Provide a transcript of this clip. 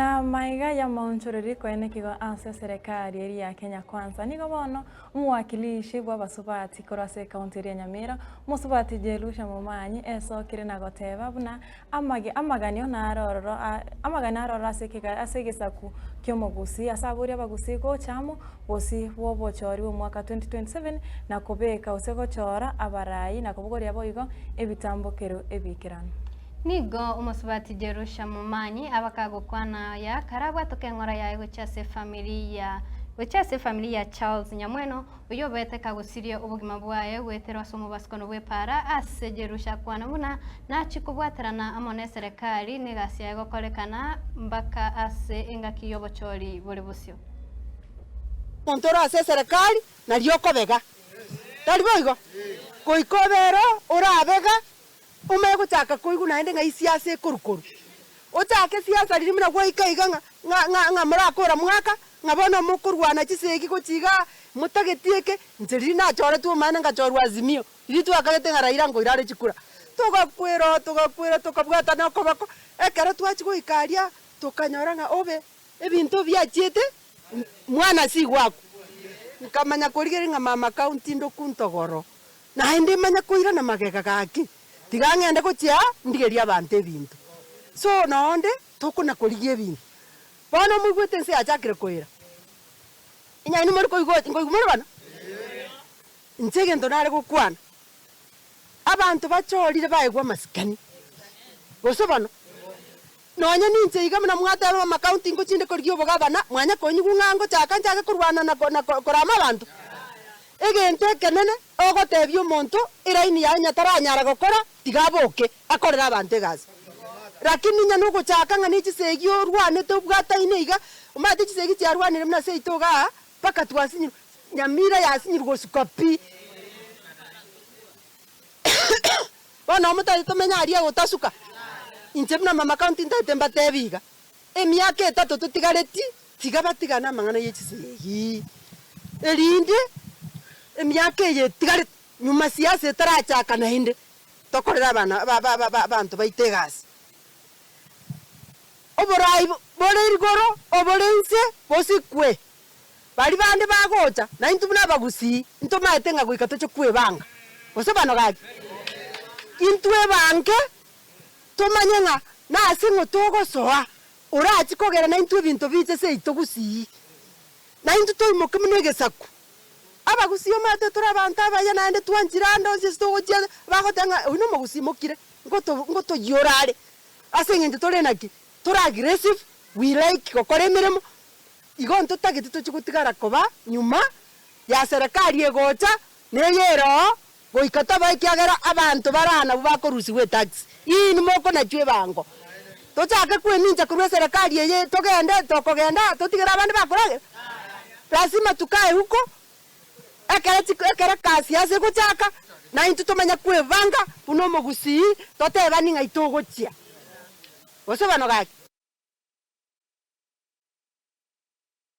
Na maiga y'amaonchoreri koenekigwa ase eserekari eria ya Kenya Kwanza nigo bono omowakilishi bw'abasubati korwa ase ekaunti eria ya Nyamira, omosubati Jerusha Momanyi esokire na goteba buna amage amaganio naro ororo amaganio naro ororo ase ekega ase egesaku ki'omogusii ase aboria abagusii gocha amo bosio bw'obochori bw'omwaka 2027 na kobeka gose gochora abarai na kobogoria boigo ebitambokero ebiikeranu. Nigo omosubati Jerusha Momanyi abakagokwana aya karabwatoke eng'ora yaye gochia ase efamiri ya gochia ase efamiri ya Charles Nyamweno, oyio obete kagosiria obogima bwaye goeterwa ase omobasukono bw'epaara ase Jerusha akwana buna nachie kobwaterana amo neserekari negasi yaye gokorekana mbaka ase engaki y'obochori bore bosio. Omonto ore ase eserekari nario okobega, tari boigo? Goika obe ero orabega Omanye gochaka koigwa naende ng'a isiasa ekorukorwa. Ochake siasa riria buna gwaika iga ng'a ng'a ng'a ng'a morakora mwaka, ng'a bono mokorwana chisegi gochia igaa, motageti eke, inche riria nachoretwe omanyene ngachorwa Azimio, riria twakagete ng'a Raila nkoira are chikura. Togakwera oo togakwera tokabwatana okoboko, ekero twachia goika aria, tokanyora ng'a obe, ebinto biachiete mwana sigwakwa. Nkamanya korigereria ng'a mama county ndoku ntogoro. Naende manye koirana magega gaki, tiga ng'ende gochia ndigerie abanto ebinto. So nonde tokona korigia ebinto. Bono moigwete ense yachakire koira. Inyaini more koigwa nkoigwa more bono? Inche egento nare gokwana, abanto bachorire baegwe amasikani, gose bono? Nonye ninche iga buna mwateba amakaunti ngochinde korigia obogabana, mwanya konyigwa ng'a ngochaka nchake korwana na na korama abanto? Egento ekenene ogotebia omonto eraini yaye onye taranyara gokora, tiga aboke akorere abanto egasi. Rakini onye nogochaka ng'a ne chisegi orwanete obwataine iga, omanyete chisegi chiarwanire buna seito igaa, mpaka twasinyirwe, Nyamira yasinyirwe gosuka pi. Bono omotari tomenye aria gotasuka, inche buna mama county ntaete mbatebi iga, emiaka etato totigareti tiga batigane amang'ana ye chisegi, erinde emiaka eye etigarete nyuma siasa etarachaka naende, tokorere abana ba ba ba abanto baito egasi. Oborai bore igoro obore inse bosikwe, Baria bande bagocha, na intwe buna abagusii, ntomaete ng'a goika toche kwebanga. Gose bano gaki? Intwebange, tomanye ng'a nase ng'o togosoa, orachie kogera naintwe ebinto biche seito gusii. Naintwe toimoke buna egesaku. Abagusii omanyete tore abanto abaya naende twanchire ande onsi ase togochia bagoteba ng'a oyio nomogusii mokire, ngoto ngotoyiora are. Ase eng'encho tore naki? Tore aggressive, we like gokora emeremo, Igo ntotagete tochie gotigara koba nyuma ya serekari egocha neye ere oo goika toba ekiagera abanto bare aa nabwo bakorusigwa etax. Inwe mokonachwa ebango. Tochake kwemincha korwa eserekari eye togende tokogenda totigere abande bakoragera? Lazima tukae huko ekere chiko ekere kasi ase egochaka naintwe tomanye kwebanga buna omogusii totebani ng'ai togochia. Gose bono gaki?